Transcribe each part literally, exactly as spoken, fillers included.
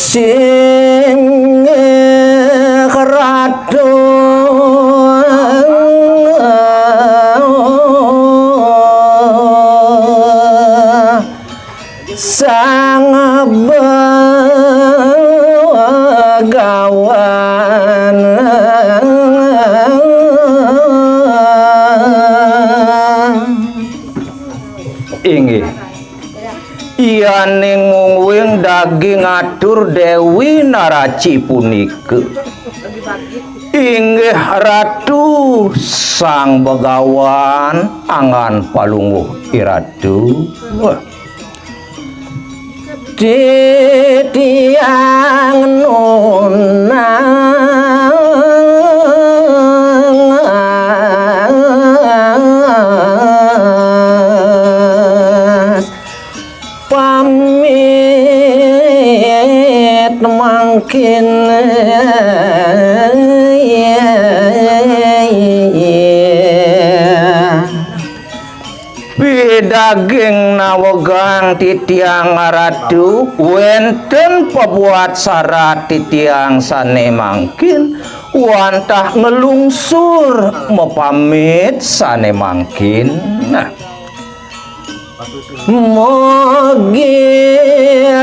Singgih Ratu Sang Begawan. Inggih. Yaning mungguing daging atur Dewi Naraci punika. Inggih Ratu Sang Begawan, anggan palungguh I Ratu. Wah. Titiang nunas pamit mangkin. Pidaging nawegang titiang Ratu, wenten pabuat sarat titiang sane mangkin, wantah nglungsur mapamit sane mangkin. Nah. Mugi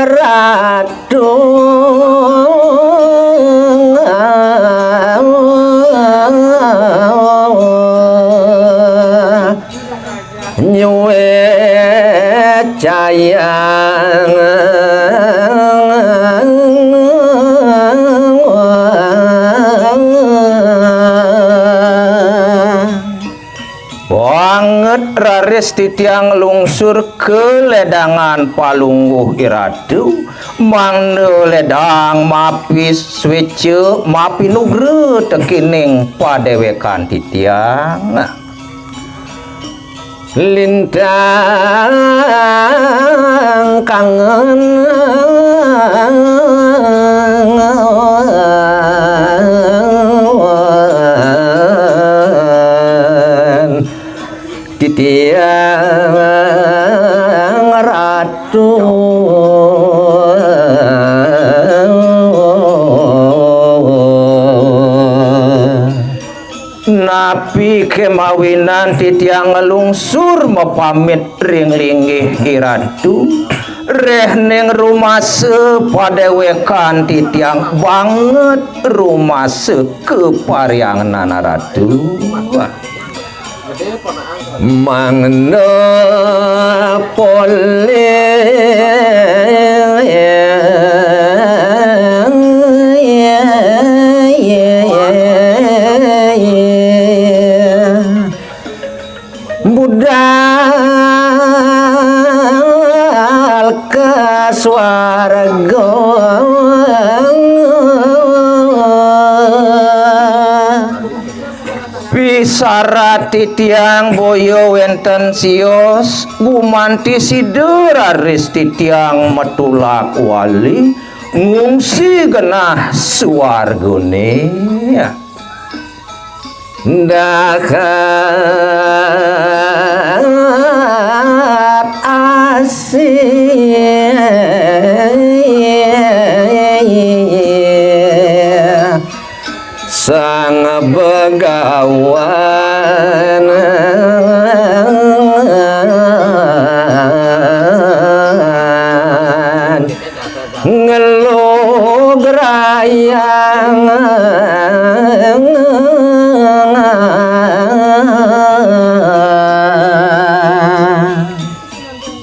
Ratu nyuwé cayang. Banget raris titiang lungsur ka ledangan palungguh I Ratu, mangda ledang mapi sweca, mapi nugra tekening padéwékan titiang. Lintang kangen titiang Ratu. Napi kemawinan titiang nglungsur mapamit ring linggih I Ratu? Réh ning rumasa padéwékan titiang banget rumasa kapariangenan Ratu. Mangda polih budal ka swarga. Pisarat titiang boya wénten sios, gumanti sida raris titiang matulak wali, ngungsi genah swargané. Dahat asih Sang Begawan ngelugrayang.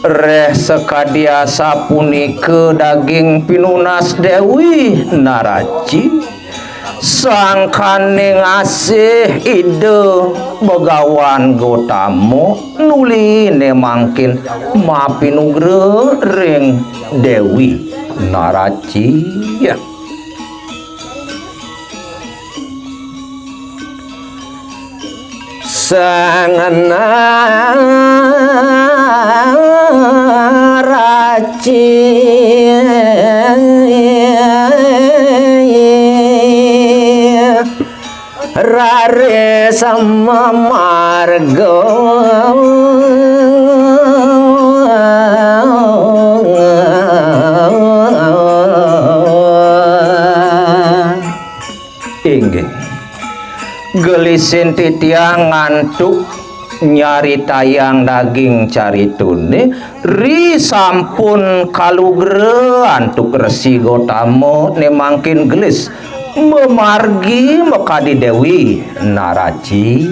Réh sakadi asapunika daging pinunas Déwi Naraci, sangkaning asih Ida Begawan Gotama nuliné mangkin mapinugra ring Déwi Naraci. Sang Naraci raris mamarga. Inggih. Gelisin titiang ngantuk nyaritayang daging caritune, ri sampun kalugra antuk Resi Gotama, ne mangkin gelis mamargi makadi Dewi Naraci.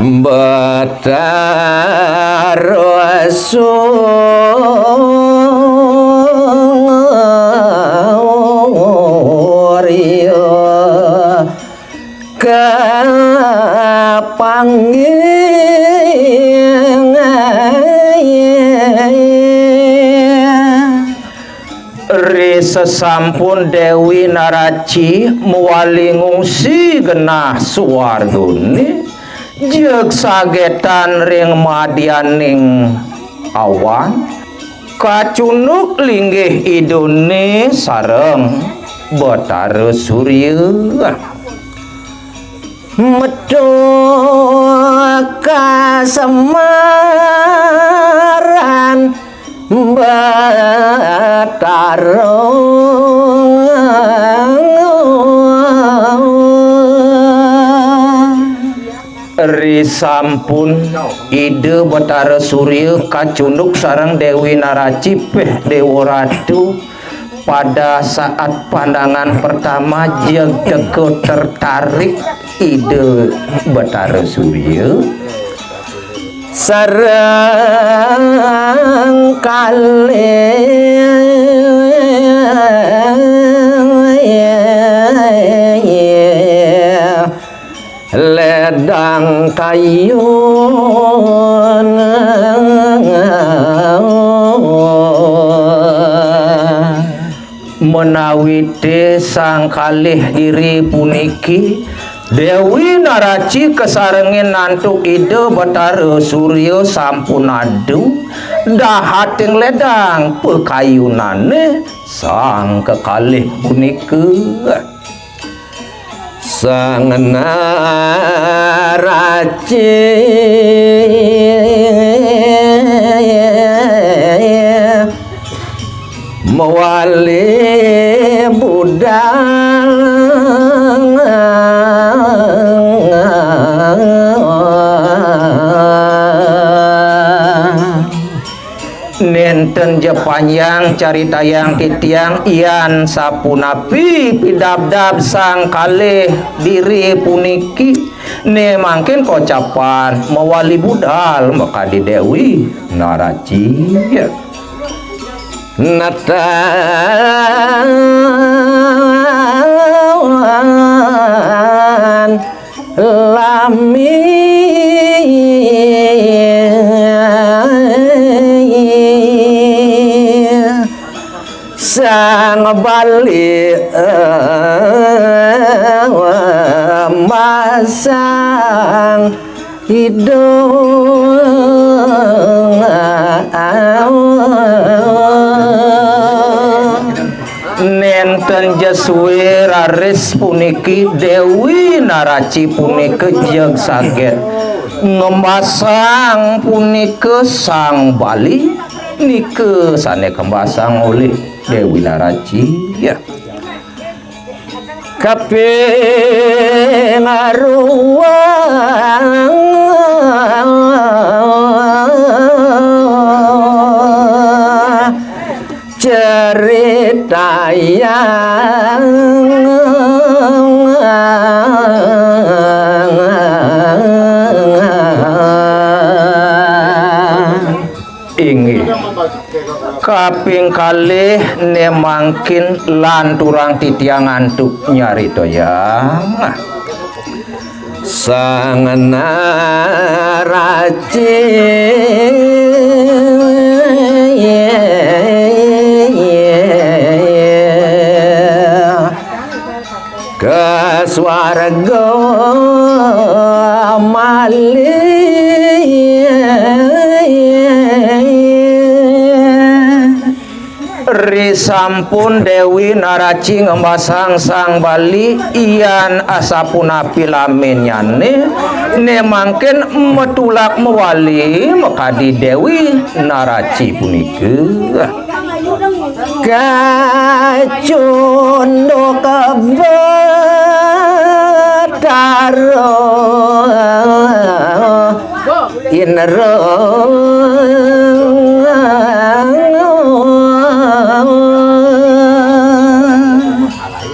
Betara Surya kapanggih. Ri sesampun Dewi Naraci mawali ngungsi genah suargane, jeg sagetan ring madyaning awan, kacunduk linggih Idane sareng Betara Surya. Metu kasemaran Betara. Ri sampun Ida Betara Surya kacunduk sareng Dewi Naraci peh Dewa Ratu, pada saat pandangan pertama jeg teka tertarik Ida Betara Surya. Sareng kalih ledang kayun. Menawite sang kalih diri puniki, Dewi Naraci kasarengin antuk Ida Betara Surya sampun adu dahating ledang pakayunane sang kekalih punika. Sang Naraci mawali budal. Nenten ja panjang caritayang titiang yan sapunapi pidabdab sang kalih diri puniki, ne mangkin kocapan mawali budal makadi Dewi Naraci. Natawan lami sang Bali masang Ida. Nenten ja suwe raris puniki Dewi Naraci punika jeg saget ngembasang punika sang Bali nika sane kembasang olih Dewi Naraci. Ya. Kaping aruang ceritayang. Inggih. Kaping kalih ne mangkin lanturang titiang antuk nyaritayang. Sang Naraci. Go malih. Risampun Déwi Naraci ngembasang sang Bali, yan asapunapi laminnyané, né mangkin matulak mawali makadi Déwi Naraci punika. Kacunduk Betara Indra.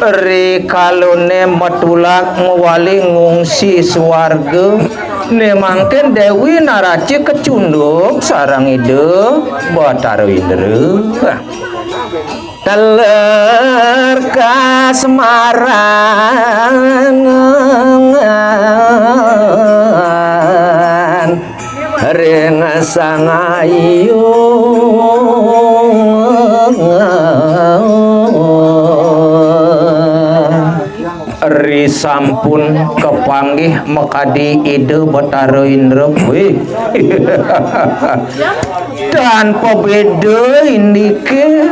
Rikalané matulak mawali ngungsi suarga, né mangkin Déwi Naraci kacunduk sareng Ida Betara Indra. Teler kasmarangan ring Sang Ayu. Risampun kapanggih makadi Ida Betara Indra. Wih. Tan pabéda indiké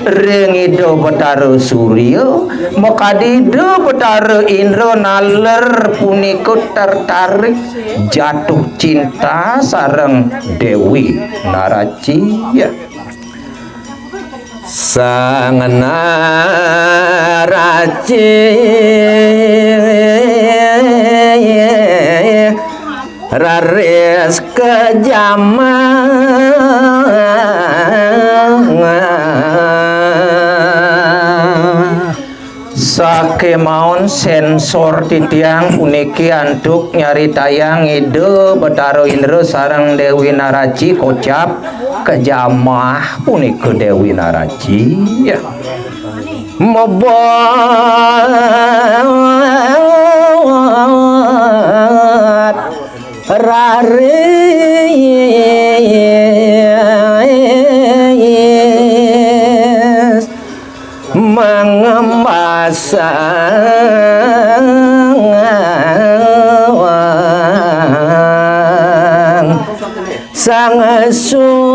ring Ida Betara Surya, makadi Ida Betara Indra naler punika tertarik jatuh cinta sareng Déwi Naraci. Ya. Sang Naraci raris kajamah. Sakémaon sensor titiang puniki antuk nyaritayang Ida Betara Indra sareng Déwi Naraci kocap kajamah punika Déwi Naraci. Ya. Mebet raris mangembasang Sang Sugriwa.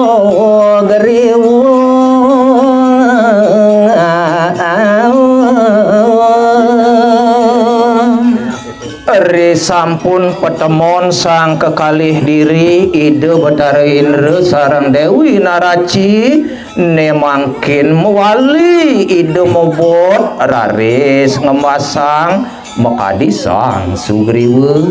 Risampun patemon sang kekalih diri Ida Betara Indra sareng Déwi Naraci, né mangkin mawali Ida mebet raris ngembasang makadi Sang Sugriwa.